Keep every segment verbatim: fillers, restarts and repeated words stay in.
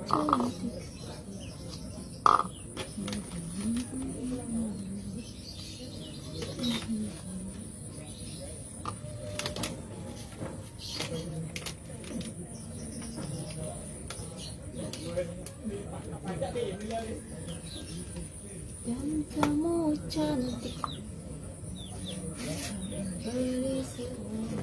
Dan kamu cantik. Beri semua.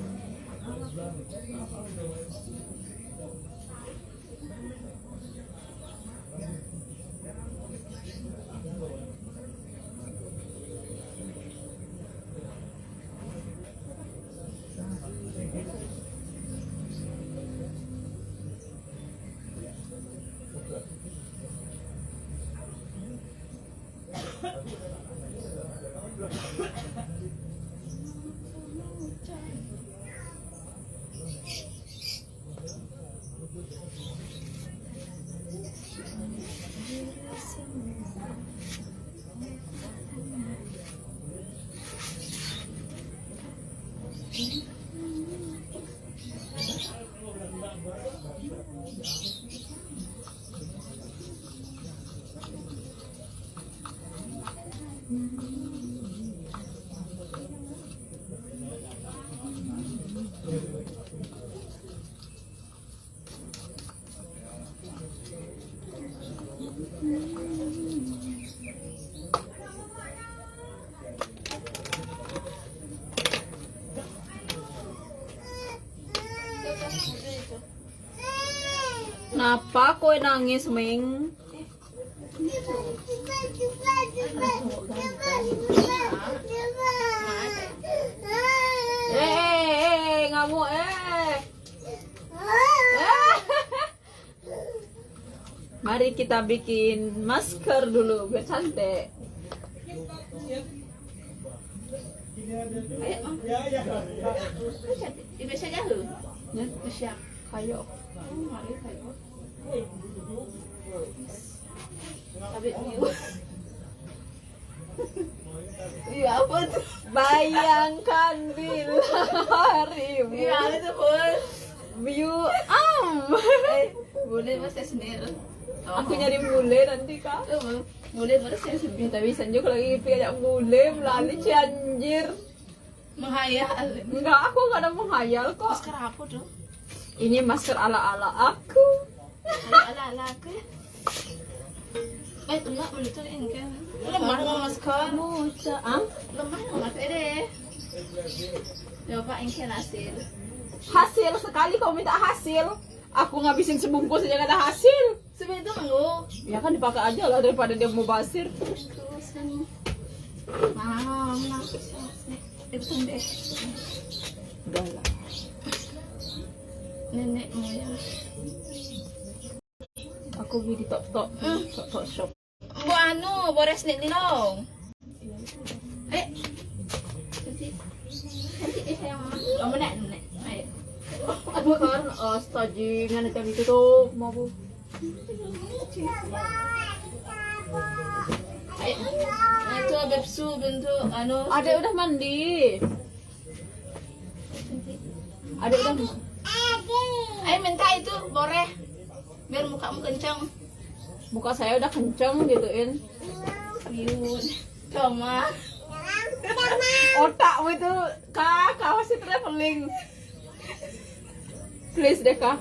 Napa kowe nangis, Ming? Eh, eh, eh, ngamuk, eh. Eh. Mari kita bikin masker dulu biar cantik. Ayo, Mam. Ini bisa jahe. Ya, bisa. Kayo. Oh, mari kayo. Tapi view. Iya, apa tuh? Bayangkan bila harimu. Iya, itu full. View am. Eh, boleh Mas Esnir. Aku nyari bule nanti, Kak. Boleh Mas Esnir. Minta bisa juga lagi pi ajak bule melali Cianjir. Menghayal. Enggak, aku enggak ada menghayal kok. Masker apa tuh? Ini masker ala-ala aku. Ala-ala aku ya. Eh, enggak, boleh tuh ini kan. Lemah dong masker. Muca, ah? Lemah dong masker deh. Coba ini kan hasil. Hasil sekali kau minta hasil. Aku ngabisin sebungkus aja nggak ada hasil. Sebenarnya tuh enggak. Ya kan dipakai aja lah daripada dia mau basir. Terus kan. Nah, nah, itu deh. Udah lah. Nenek moyang. Aku beli di Tok Tok, Tok Tok Shop. Mbok anu, bores nek dino. Eh. Kamu nek, nek. Ayo. Aku kan, eh, stajingan jam itu tuh, mau bu. Ayo. Nah, itu Bebsu bentuk anu. Ada udah mandi. Ada udah. Ayo minta itu boreh. Biar mukamu kenceng. Muka saya udah kenceng gituin. Yun. Coba. Otakmu itu, Kak, Kak masih traveling. Please deh, Kak.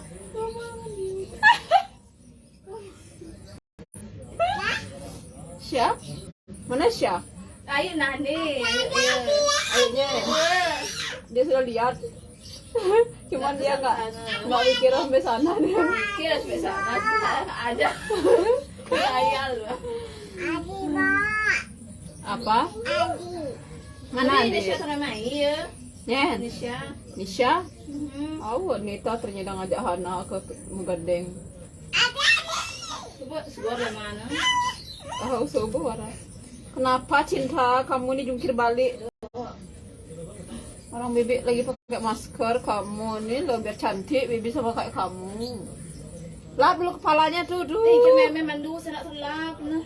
Syah? Mana Syah? Ayo nah nih. Ayo, ayo. Ayo, Nye. Dia sudah lihat. Cuman dia nggak nggak mikir sampai sana dia. Mikir sampai sana. Ada. Khayal. Apa? Mana Adi? Nisha sama Mai ya. Nyen. Nisha. Nisha? Mhm. Awa Nita ternyata ngajak Hana ke Megadeng. Coba suara mana? Tahu subuh wara. Kenapa cinta kamu ini jungkir balik? Orang bebek lagi pakai masker, kamu ini lebih cantik bebek sama kayak kamu. Lap dulu kepalanya tuh, duh. Tinggi meme mandu, saya nak terlap nah.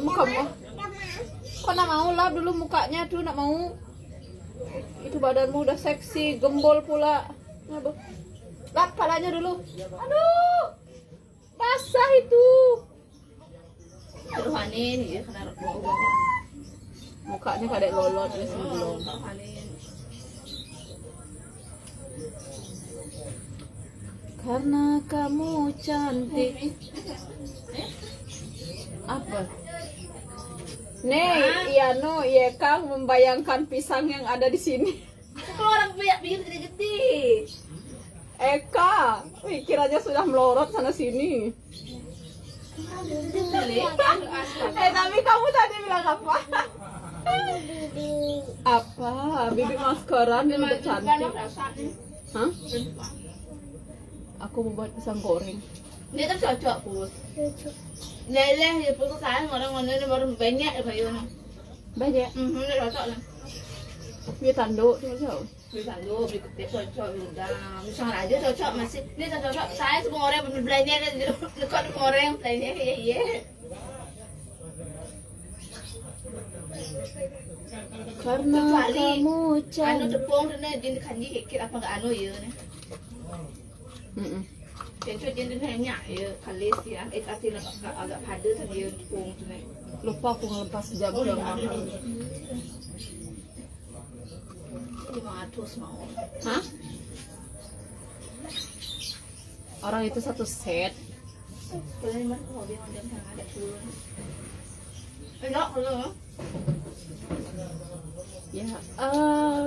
Muka mau. Kok nak mau lap dulu mukanya tuh, nak mau. Itu badanmu udah seksi, gembol pula. Aduh. Lap kepalanya dulu. Aduh. Pas Sah itu. Rohani nih, ya, kena bawa-bawa. Mukanya kadek lolot, ya, sebelum. Karena kamu cantik. Apa? Nih, Ianu, Iekang membayangkan pisang yang ada di sini. Aku orang banyak bikin gede-gede. Eka, pikirannya sudah melorot sana sini. Eh, tapi kamu tadi bilang apa? Apa? Bibi maskeran, bibi udah cantik. Hah? Aku mau buat pisang goreng. Ini kan cocok, Put. Leleh ya, Put, kan orang-orang ini baru banyak ya, Bayu. Banyak. Mhm, ini cocok lah. Ini tanduk, cocok. Beli tanduk, beli kepit, cocok, udah. Pisang raja cocok, masih. Ini cocok. Saya semua orang belanja, dekat orang belanja, iya, iya. Karena kecuali kamu anu cantik. Tepung tu ni, dia kanji kikit apa enggak anu ya ni. Mm-mm. Kecuali dia tu hanya ya, kalis ya. Eh, tapi agak, agak padat tu dia tepung tu ni. Lupa aku ngelepas jam. Oh, iya. Lima ratus mau. Hah? Orang itu satu set. Boleh, Mas, kalau dia macam sana ada turun. Enggak, kalau. Ya, eh,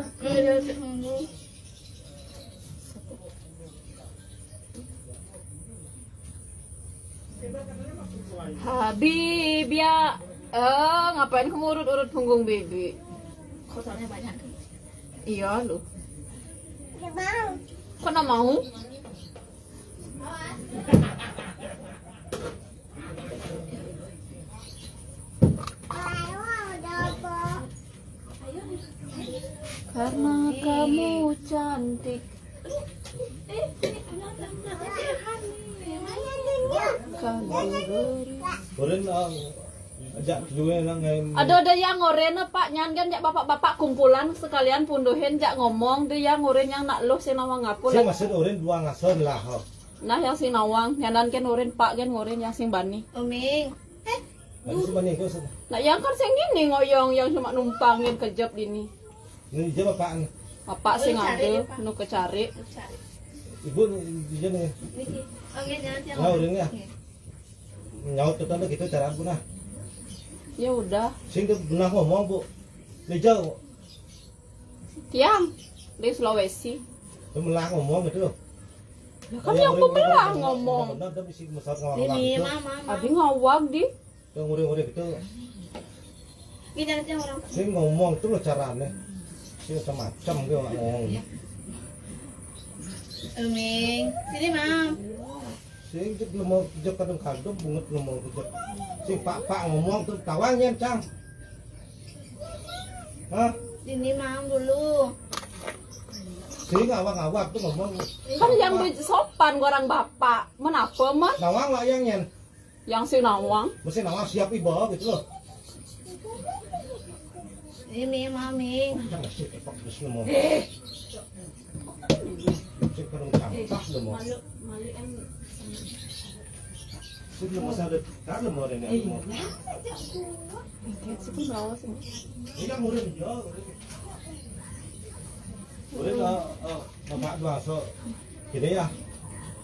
Habib ya. Eh, ngapain kamu urut-urut punggung bibi? Kotornya banyak. Iya lu. Kok nggak mau? Karena kamu cantik. Kamu beri. Urin, ah, ajak dua lah ngai. Aduh, ada yang ngoren, Pak, nyan kan jak bapak-bapak kumpulan sekalian punduhin jak ngomong, ada yang ngoren yang nak loh sing nawang ngapul. Sing maksud urin dua ngasuh lah, ho. Nah, yang sing nawang, nyanan kan urin, Pak kan ngoren yang sing bani. Uming. Eh, Ada sing bani kok. Nah, yang kan sing ini ngoyong yang cuma numpangin kejep ini. Ini dia bapak ni. Bapak sing ada, nu kecari. Ibu ni, dia ni. Niki. Oh, nggih, jangan tiang. Nah, urin ya. Nggih. Nyaut tu tanda kita cara pun lah. Ya udah. Sing dia pernah ngomong, Bu. Meja. Tiang dari Sulawesi. Dia melah ngomong gitu. Lah, kan yang aku melah ngomong. Benar, dia mesti mesat ngawak. Ini, gitu. Mama, mama. Abi ngawak di. Dia nguri-nguri gitu. Ini jangan tiang orang. Sing ngomong tu loh caranya. Sing macam-macam dia ngomong. Uming, sini, Mam. Sing cek lemah kejep kadang-kadang bunget lemah kejep. Sing pak-pak ngomong terus tawang nyen, Cang. Hah? Ini, Mam, dulu. Sing awak-awak tu ngomong. Kan yang sopan orang bapak. Menapa, Mas? Nawang lah yang nyen. Yang sing nawang. Mesti nawang siap iba gitu loh. Ini, Mami. Jangan sih, Pak, terus ngomong. Cek kadang campak dia mau. Malu, malu em. Sudah masa ada, kan mau ada ni, mau. Iya, sih pun bawa sini. Ini kan murid dia. Murid, eh, eh, bapak dua, so, gini ya.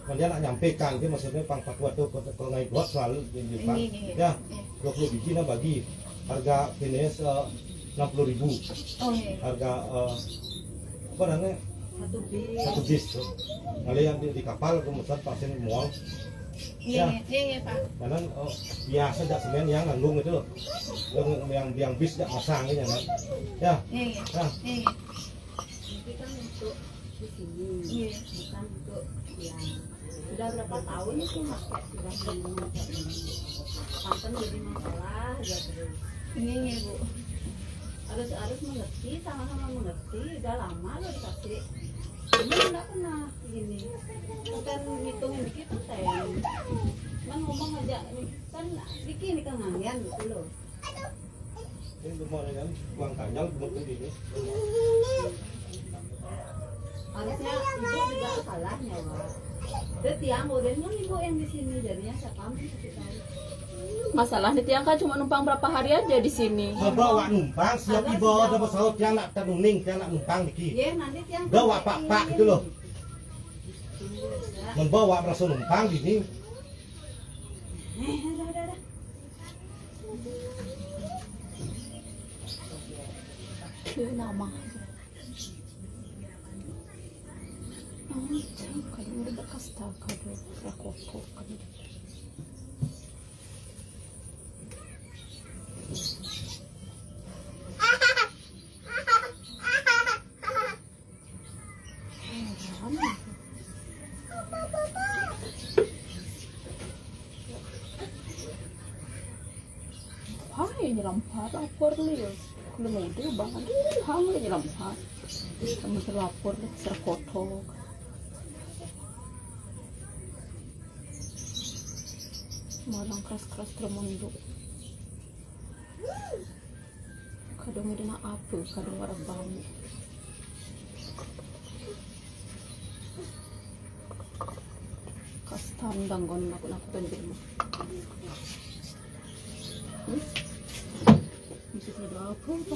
Kan dia nak nyampaikan, dia maksudnya pang pakuat tu, kalau, kalau ngai buat selalu di, di, Pak. Iya, iya, iya. Ya, dua puluh biji nak bagi. Harga finish, eh, enam puluh ribu. Oh, iya. Harga, eh, apa namanya? Satu bis. Satu bis tu. Kalau yang di, di kapal, aku pesan pasien muang. Iya, ya. Iya, iya, iya, Pak. Kadang, oh, biasa jak semen yang nanggung itu loh. Yang, yang biang bis jak pasang gitu, kan. Ya. Iya, iya. Ya. Iya, iya. Itu kan untuk di sini. Iya. Bukan untuk yang sudah berapa tahun itu pakai sudah minum kayak ini. Panten jadi masalah aja terus. Iya, iya, Bu. Harus, harus mengerti, sama-sama mengerti. Udah lama lo dikasih. Ini nggak pernah gini. Bukan ngitungin dikit tuh, Teh. Cuman ngomong aja, kan dikit nih, kan ngangen gitu loh. Ini semua ni kan, uang kanjal, bukan ini. Harusnya ibu juga salahnya, Wak. Itu tiang udah, ibu yang di sini, jadinya siapa yang kasih tahu? Masalahnya tiang kan cuma numpang berapa hari aja di sini. Membawa numpang, siap ibu ada pesawat tiang nak tenuning, tiang nak numpang dikit. Iya, nanti tiang. Bawa pak-pak gitu loh. Membawa merasa numpang gini. Eh, udah, udah, udah. Nama. Ancang, kadang udah bekas tak, kadang udah kotor, kadang. Hai, nyelampar lapor liu. Kalau mau dia bang, aduh, hang nyelampar. Kamu terlapor deh, serkotok. Malang keras-keras termunduk. Kadang ada nak apa, kadang ada bau. Kastan danggon aku-aku dan jelma. Hmm? Bisa tidak apa, apa.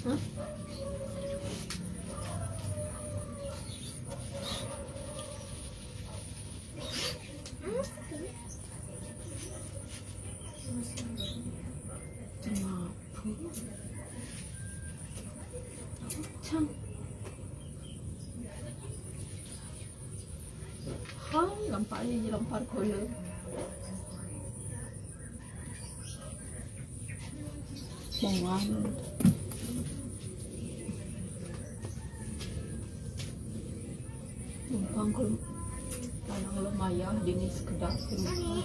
Hah? Kenapa? Cang. Hai, lampar aja, lampar kono. Bongan. Numpang ke tanah lemah ya, dini sekedar ke rumah.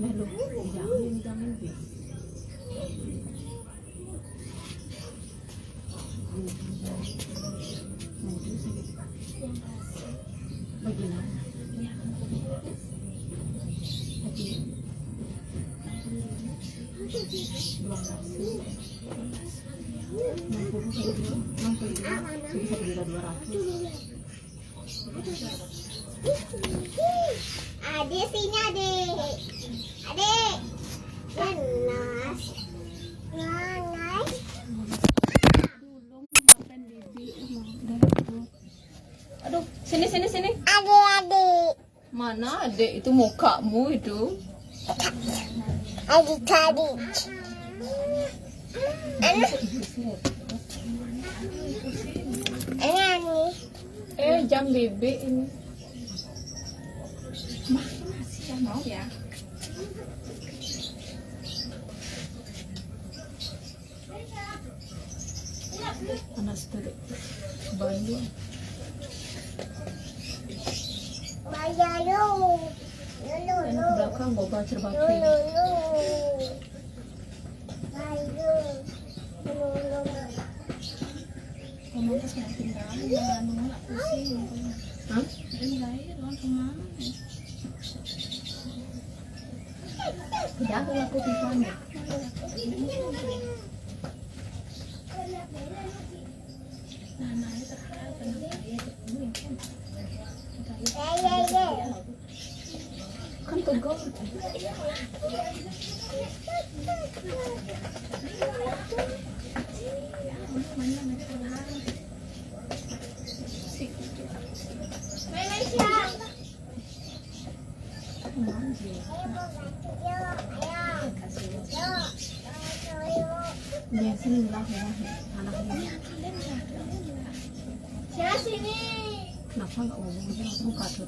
Melu, jangan, jangan, bis. Adik, sini, Adik. Adik. Panas. Panas. Aduh, sini, sini, sini. Adik, adik. Mana adik itu, mukamu itu? Adik, adik. Anak. Anak, anak. Eh, jam bebek ini. Masih mau ya? Panas tuh. Banyu. Bayar lu. Lu, lu, lu. Yang ke belakang bawa cerbaki. Lu, lu, lu. Bayar lu. Lu, lu, lu. Ngomong pas mau tinggal, ya, nunggu nak pusing. Hah? Ini lahir, orang kemana? Udah aku laku pisan ya. Nah, nah, ini terhadap, nah, nah, ya, ini kan. Kan tegur. Iya, sini lah, ya, anaknya. Kenapa nggak ngomong aja, langsung buka tuh?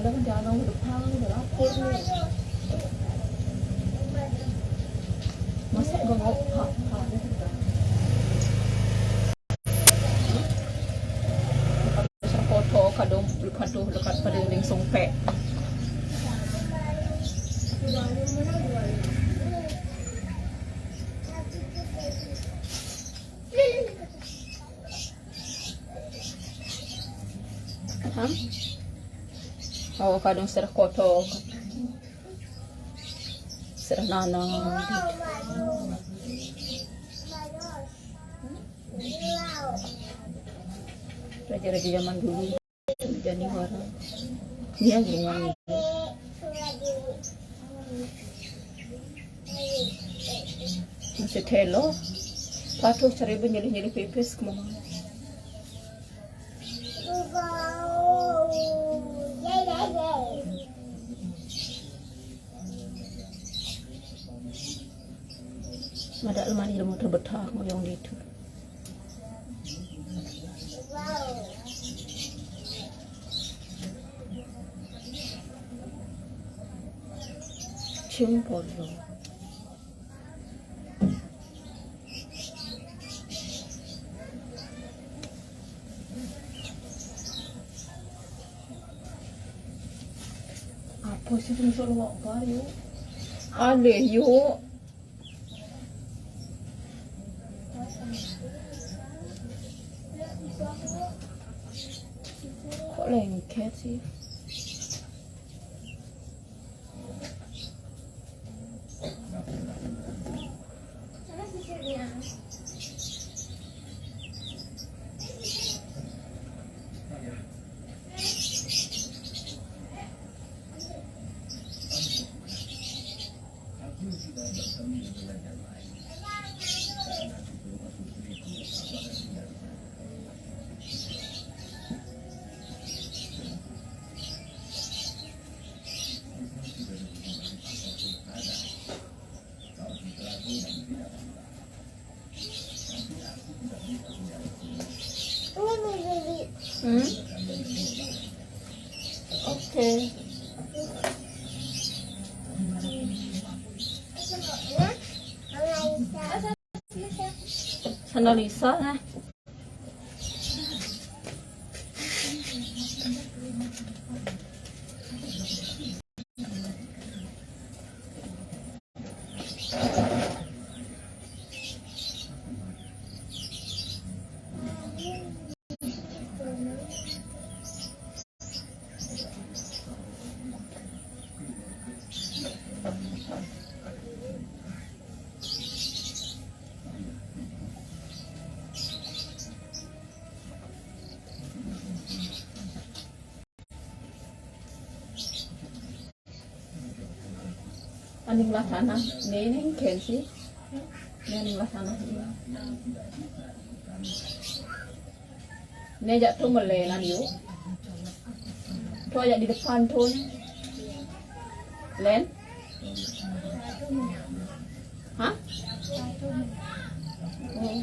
Jangan, jangan, udah pala, udah lapar nih. Masa bengok, Pak, Pak, gitu. Sa foto kadung, kadung dekat pada ling sumpek. Hah? Oh, kadung serah kotor. Serah nanam. Raja-raja zaman dulu. Jadi orang. Iya, gimana? Masih telo. Patuh seribu nyilih-nyilih pipis kemana? Mada lemari lemu terbetah ngoyong gitu. Cium polo. Apa sih tu misal luak bar, yuk? Alih, yuk. Kok lengket sih? Hmm? Oke. Sandal Lisa, nah. Aning lah tanah, ni ni kensi. Ni aning lah tanah ni. Ni ajak tu melenan yuk. Tu ajak di depan tu ni. Len? Hah? Oh.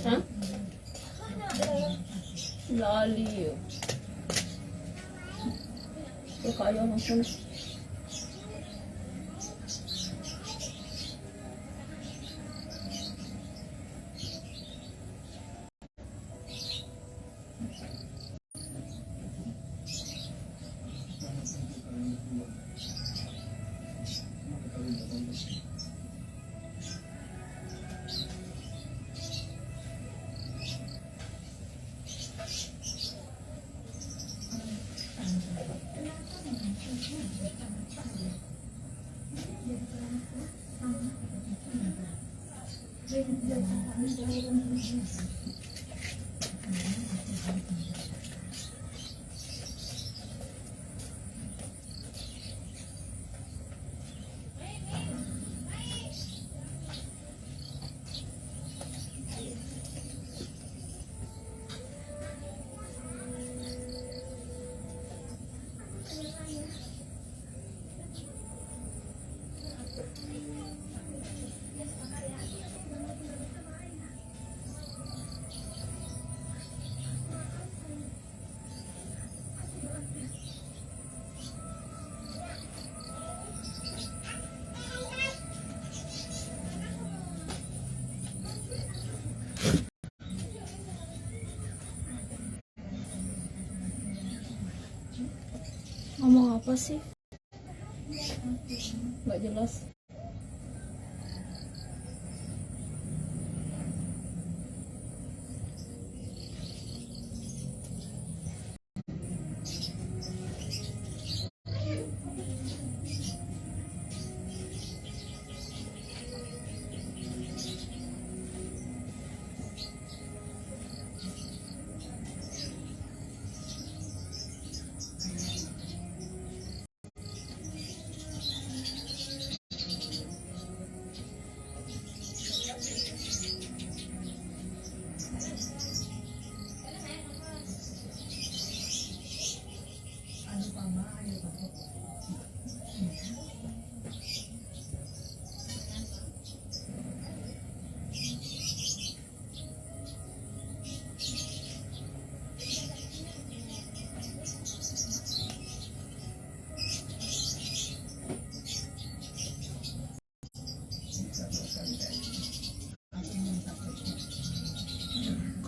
Hah? Lali. Kaya langsung. Ngomong apa sih? Nggak jelas.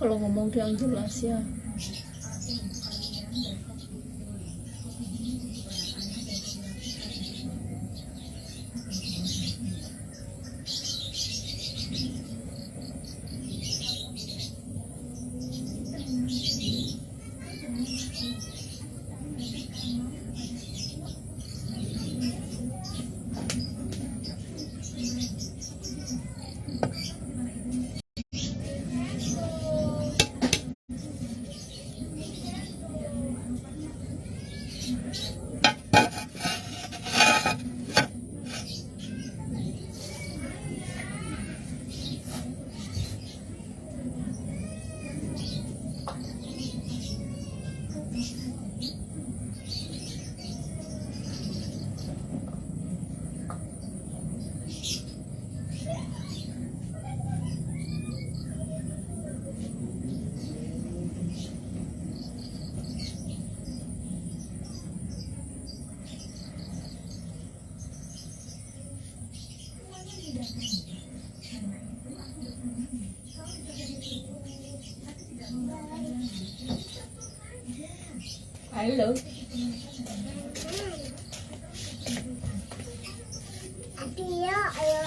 Kalau ngomong tuh yang jelas ya. Halo. Ayo. Ayo.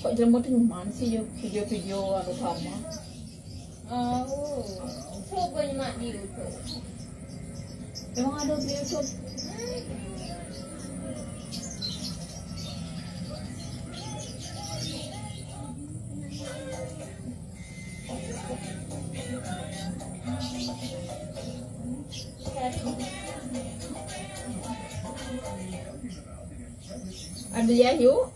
Kok jelema tuh mana sih yo video-video anu kamu? Oh, coba nyemak di YouTube. Emang ada di YouTube? Ada ya, yuk.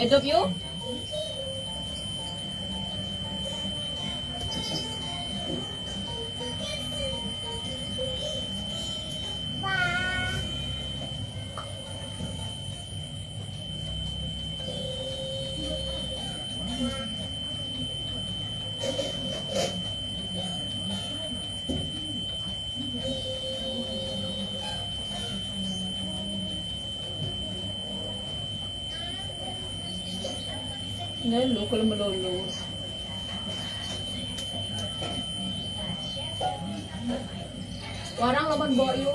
Edop yuk. Lalo, kalau malolo. Warang laban boyu.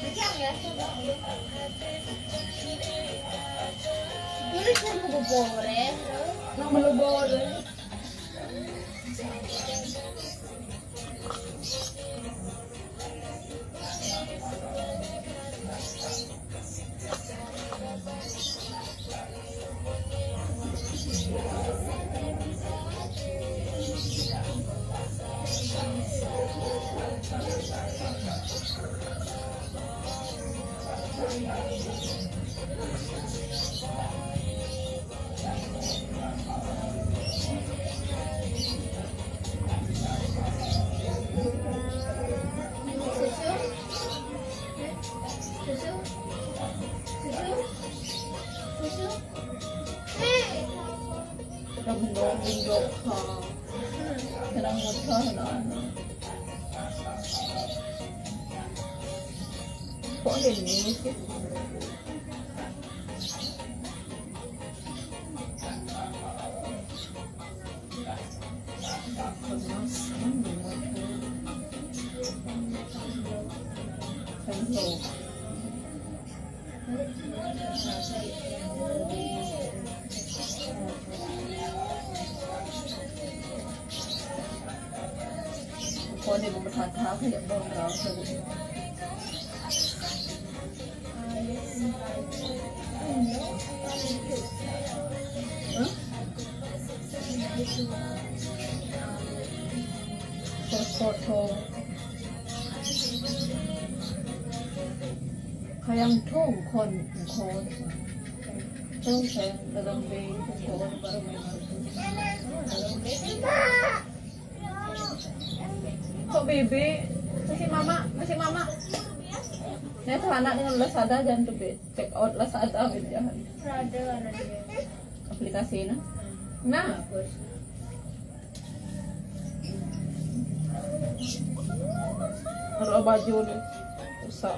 Kencang ya, coba. Dulu cuma bobore. Nang belum bobore. Susu? Susu? Susu? Susu? Hei! Kadang mudar, mudar, ha. Kadang mudar, ha. Kok ada ni? Kau ni bukan hata, aku nak buang kau. Kayang thong khon khon. Thong sayang dalam beng khon baru memang. Kok bebe? Masih mama, masih mama. Nah, itu anak dengan Lazada jangan tuh, Be. Check out Lazada, Be, jangan. Ada, ada dia. Aplikasi ini. Nah. Ada baju ni. Usah.